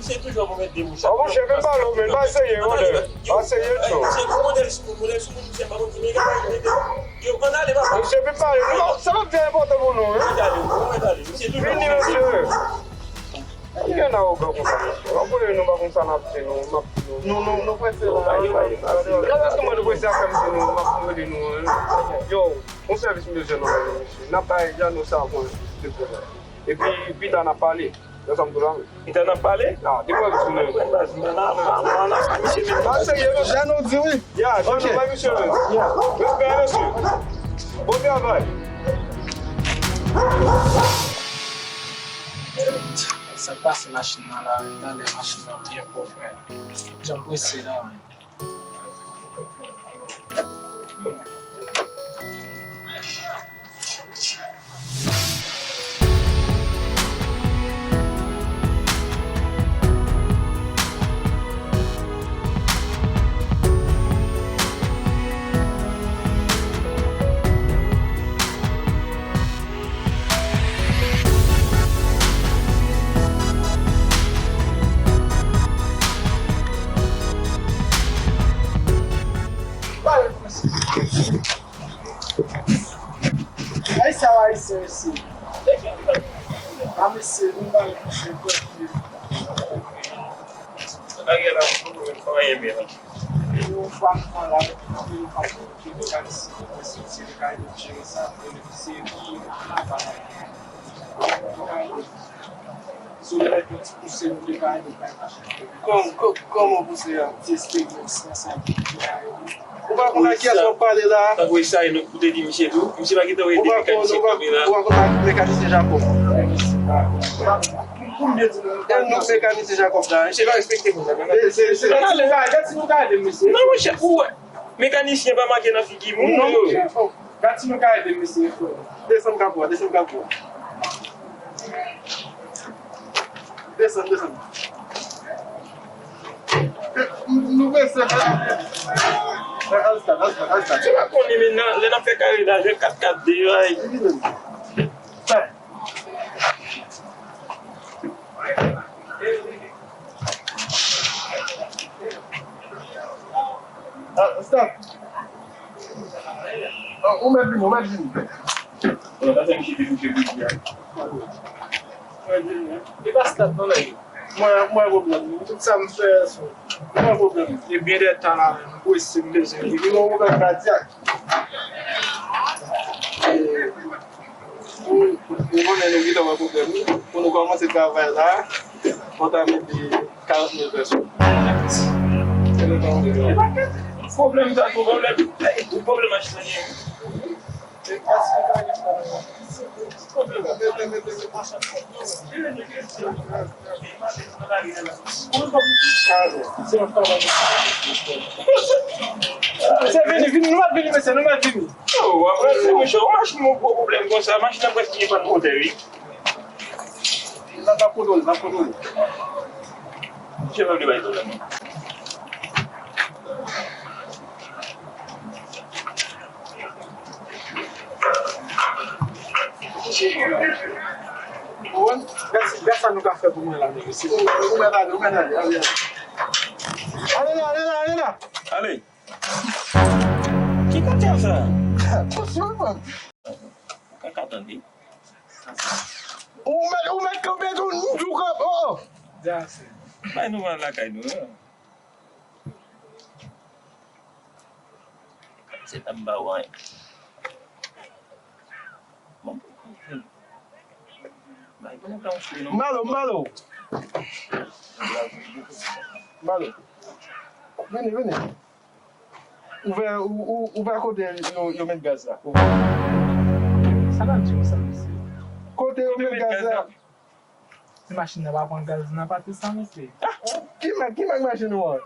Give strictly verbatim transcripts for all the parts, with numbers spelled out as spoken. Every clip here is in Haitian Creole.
Se toujou pou mete debouche. Oh, monchè, vin pale w, men pa serye, brother. Pa serye, tjo. Misye, pou modèl sou moun, modèl sou moun, misye pa konn ki mega, mega. Yo, ann ale, papa. Misye, vin pale. Non, sa p ap byen enpòtan pou nou, wi. Ann ale, ann ale. Misye toujou. Vini, mesye. Ki gen awogan konsa, mesye? W ap voye nou pa konn sa n ap di nou, n ap di nou. Nou, nou, nou prese la. Gade kòman nou prese ap fè m di nou, n ap rele nou, wi. Yo, yon sèvis m bezwen nan men nou, mesye. N ap bay Jano sa pou de problèm. Epi, pita n ap pale. Lè sa m tou la, wi. Pita n ap pale? Ah, depi w ap di nou. Mwen, baz, mwen, mwen, mwen, mwen, misye menm. Sa serye, mesye. Jano di wi. Ya, Jano bay misye menm. Ya. Respè, mesye. Bon travay. Sa k pase machin nan la, talè machin nan byen pwòp, men. Jan m prese la, men. Ay, sa w ayisyen, mesye. A, mesye, nou bay kouche, kouche. Bagay la, mwen pa wè anyen byen la. Yo pa pran la, anpil pa pran ki mekanisyen, mwen soti li kay nou jere sa, pou li se ki pa bagay. Sou lè yo ti pouse nou te kay nou kay machin. Kòm, kò-, kòman pouse a? Ti esperians nan sa ki te kay nou. Ou pa konn ak kiyès w ap pale la? Tankou Esayi, nou, ou te di misye tou. Misye pa gentan wè de mekanisyen kanpe la. Ou pa konn ak mekanisyen Jakòb. E nou mekanisyen Jakòb la. Misye pa respekte moun nan. Se, se, se. Gad si nou ka, gad si nou ka ede m, mesye. Non, monchè, ou wè. Mekanisyen pa make nan figi moun yo. Non, monchè, oh. Gad si nou ka ede m, mesye, frè. Desann kapwa, desann kapwa. Desann, desann. Nou prese, frè. Al stat, al stat, al stat. Se pa konnen, men nan, lè n ap fè kare la, jwe kat kat de, ay. Li menm. Fè. Ah, stop. Ah, ou mèt vini, ou mèt vini. Bon, sa se misye ki touche bouji a. Ou mèt vini, hein? E pa stop non, nèg. Mwen, mwen pwoblèm. Tout sa m fè, mwen pwoblèm. E byen dè tan la, m prese, m bezwen vini. Li gon pwoblèm kadyak. E, Ou, ou konnen nou gentan wè pwoblèm wi. Pou nou kòmanse travay la, fò ta mete karant mil pèsòn. Pwoblèm sa, pwoblèm, pwoblèm machin nan gen. Mesye, vini, vini, nou mèt vini, mesye, nou mèt vini. Yo, w ap ranse, monchè, yon machin yon gwo pwoblèm konsa, machin nan prèske gen pann motè, wi. N ap, n ap kontwole, n ap kontwole. Monchè, pa vle bay pwoblèm, non. Ou konprann? Gad, gad sa nou ka fè pou mwen la, mesye. Ou, ou mèt ale, ou mèt ale, ale, ale. Ale la, ale la, ale la. Ale. Ki kote sa? Kaka tande. Ou mèt, ou mèt kanpe tou, nou tou kanpe, oh! Bay nou al lakay nou, non. Se ta m ba w anyen. Bon. Bay, bon, pa w fè non. Malo, Malo. Malo. Vini, vini. Ouvè, ou, ou, ouvè kote yo, yo met gaz la. Ouvè. Sa n ap di konsa, mesye? Kote yo met gaz la? Si machin nan pa pran gaz nan pati sa, mesye. Ah, ki mak, ki mak machin ou an?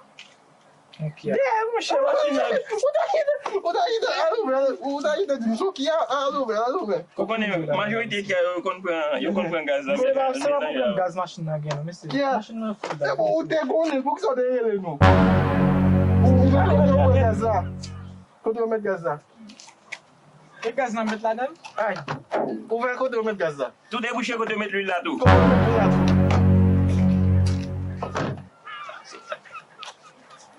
Yon Kia. Dèyè, monchè, machin nan. Ou ta kite, ou ta kite, al ouvè, ou ta kite di m sou Kia, al ouvè, al ouvè. Ou konnen, majorite Kia yo konn pran, yo konn pran gaz nan. Se pa, se pa pwoblèm gaz machin nan gen, non, mesye. Kia. Machin nan fou. Se pou ou te konnen, poukisa w te rele nou? Ou, ou, kote yo pran gaz la? Kote yo met gaz la? E gaz nan met ladan l? Ay. Ouvè kote yo met gaz la. Tou debouche kote yo met lwil la tou. Kote yo met lwil la tou?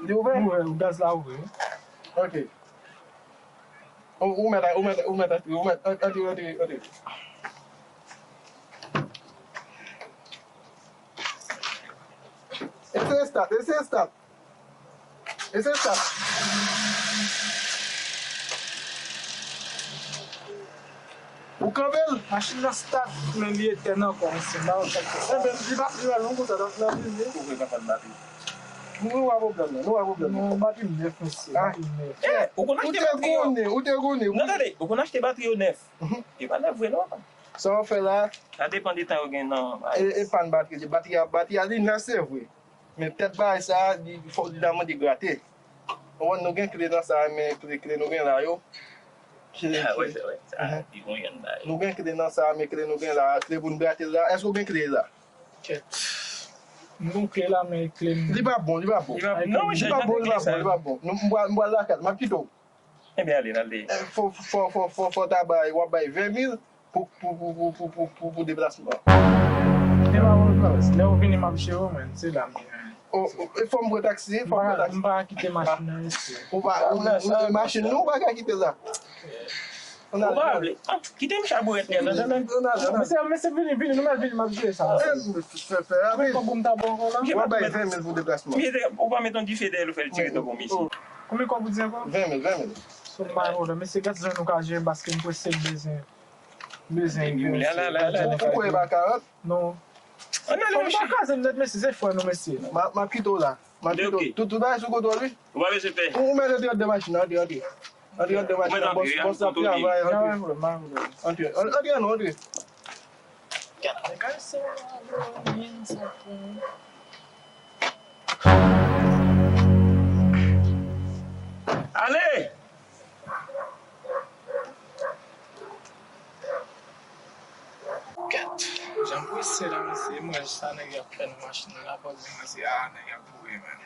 Li ouvè? Ouvè, gaz la ouvè. Ok. Ou, ou mèt, ou mèt, ou mèt antre, ou mèt, an-, antre, antre, antre. Eseye start, eseye start. Eseye start. Ou kanpe l? Machin nan start, men li etèn ankò, mesye. M pa wè sa k fè sa. Enben, li pa, li pa long konsa, donk, nan vini. Ou vle pa fè l batri. Nou pa pwoblèm nan, nou pa pwoblèm nan. Non, batri nèf, mesye, batri nèf. Eh, ou konn achte batri yo? Ou te konnen, ou te konnen. Non, tande, ou konn achte batri yo nèf. E pa nèf vre, non. Sa w ap fè la? Sa depann de tan yo gen nan bagay. E, e pa n batri, batri a, batri a li nèf, se vre. Men tèt bagay sa, li, fò, li ta mande grate. Ou konprann, nou gen kle nan sa, men kle, kle nou gen la yo. Kle, ah, wè, kle. Se vre. Sa, mhm. Pi bon, yon bagay. Nou gen kle nan sa, men kle nou gen la, kle pou n grate la. Èske w gen kle la? Kèt. M gon kle la, men kle m. Li pa bon, li pa bon. Li pa, non, men li pa bon, li pa bon, li pa bon. Nou, m pral, m pral lakay, m ap kite w. Ebyen, ale, n ale. Eh, fò, fò, fò, fò, fò ta bay, w ap bay ven mil pou, pou, pou deplasman. E pa pwoblèm, lè w vini, m ap jere w, man. Se la m ye. Oh, oh, e fò m pran taksi, fò m pran taksi. M pa, m pa kite machin nan, mesye. Ou pa, ou, ou, ou, machin nou, ou pa ka kite la. Ou pa vle. Ah, kite m chabouret nèt la, tande. Mesye, mesye, vini, vini, nou mèt vini, m ap jere sa. Eh, fè, fè, fè, fè, fè. Kòb ou m ta ba w ankò la? W ap bay ven mil pou deplasman. Ou pa met yon dife dèyè l, ou fè l tire tankou yon misil. Konbyen kòb ou di ankò? Ven mil, ven mil. So, m pa gen pwoblèm. Mesye, gad jan nou ka jere m paske m prese, m bezwen, m bezwen. Ou kwè e pa karant? Non. Ann ale, mesye. Fò nou pa kraze m nèt, mesye, se frè nou, mesye. M a, m ap kite w la. M ap kite w. Tout, tout bagay sou kontwòl, wi. Ou pa bezwen pè. Ou, ou mèt antre anndan machin nan, antre, antre. Antre anndan machin nan, bòs, bòs la ap travay, antre. Antre, antre, antre, non, antre. Gad, gad, se yon moun sa pran. Ale! Gad, jan prese la, mesye, mwen sa nèg y ap fè nan machin nan la, pòz mwen se, ah, nèg y ap boure, man.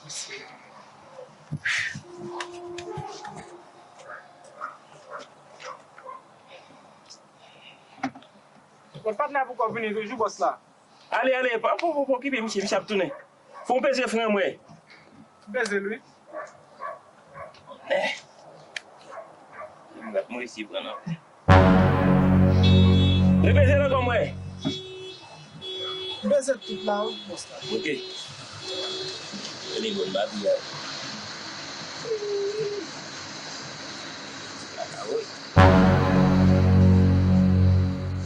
Prese la. Bon, patnè, poukò w vini toujou, bòs la? Ale, ale, pa, pa, pa, pa okipe misye, misye ap tounen. Fò w peze fren m wè. Peze l, wi. Eh. M ap resi pran nan. Repeze l ankò m wè. Peze tout la, wi, bòs la. Ok. Li bon, m pa pi a. Kaka, wi.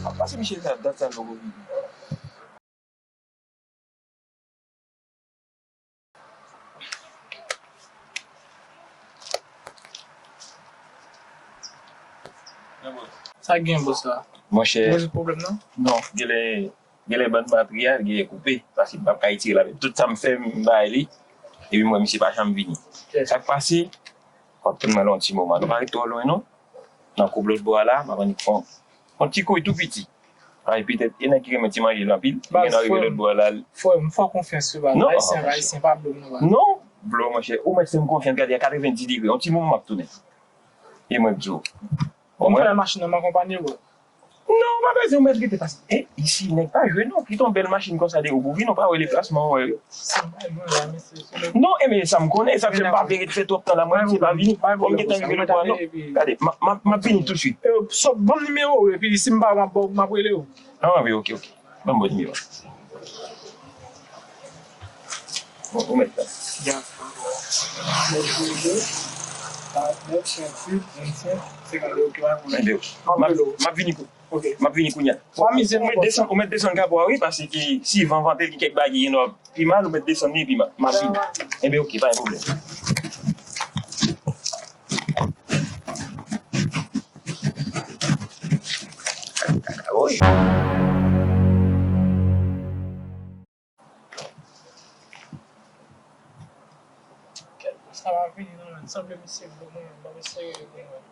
Ap pase misye sa, dat sa l poko vini. Sa k gen, bòs la? Monchè. Ou rezoud pwoblèm nan? Non, genlè, genlè bann batri a, genlè koupe. Paske m p ap ka retire l avè m. Tout sa m fè, m bay li. Epi m wè misye pa janm vini. Sa k pase? W ap tann mwen la yon ti moman. Nou pa ret twò lwen, non. Nan koub lòt bò a la, m ap annik fè yon, yon ti kouri tou piti. Ay, petèt, e nèg ki renmen ti manje l anpil, li gen nan rive lòt bò a la. Frè m, fè w konfyans, wi, baz. Non, Ayisyen, Ayisyen pa blo m, non, baz. Non, blo, monchè, ou mèt fè m konfyans, gade, a katrevenndis degre, yon ti moman m ap tounen. E mwen k di w. Bon, m pral machin nan, m akonpanye w. Non, ou pa bezwen, ou mèt rete, paske, e, isi, nèg pa jwe, non, kite yon bèl machin konsa de ou pou vin, ou pa wè deplasman, ou wè, wi. Non, e men sa m konnen, sa fè m pa vle ret fè twòp tan la, mwen, misye pa vini. Fò m gentan rive lòt bò a, non. Gade, m ap, m ap, m ap vini tousuit. Ban m nimewo w, epi si m pa wè w, m ap ba w, m ap rele w. Ah, wi, ok, ok. Ban m bon nimewo a. Bon, ou mèt la. Ya. Nèf, senk, uit, vennsenk, senkannde, ok, pa gen pwoblèm. M ap, m ap vini pou Ok. M ap vini kounye a. Ou mèt desann, ou mèt desann kapo a, wi, paske si van vante l gen kèk bagay ki gen dwa pi mal, ou mèt desann li epi m ap, m ap vini. Enben, ok, pa gen pwoblèm. Wi. Kèt, sa pa vini non, men. Sanble misye blo mwen, men. Ban m eseye li pou mwen.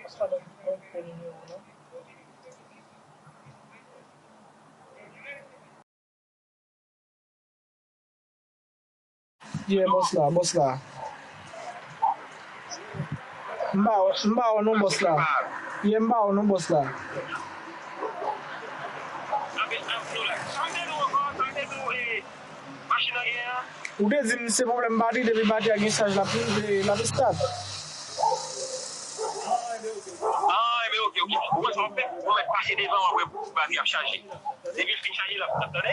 Sa pa ban m fo nimewo non. Yeah, bòs la, bòs la. M ba w, m ba w non bòs la. Ye m ba w non bòs la. Ou te di m se pwoblèm batri, depi batri a gen chaj l ap, l ap start. Ah, enben, ok, ok. Ou konn sa w ap fè? Ou mèt pase devan, w ap wè batri ap chaje. Depi l fin chaje, l ap start, tande?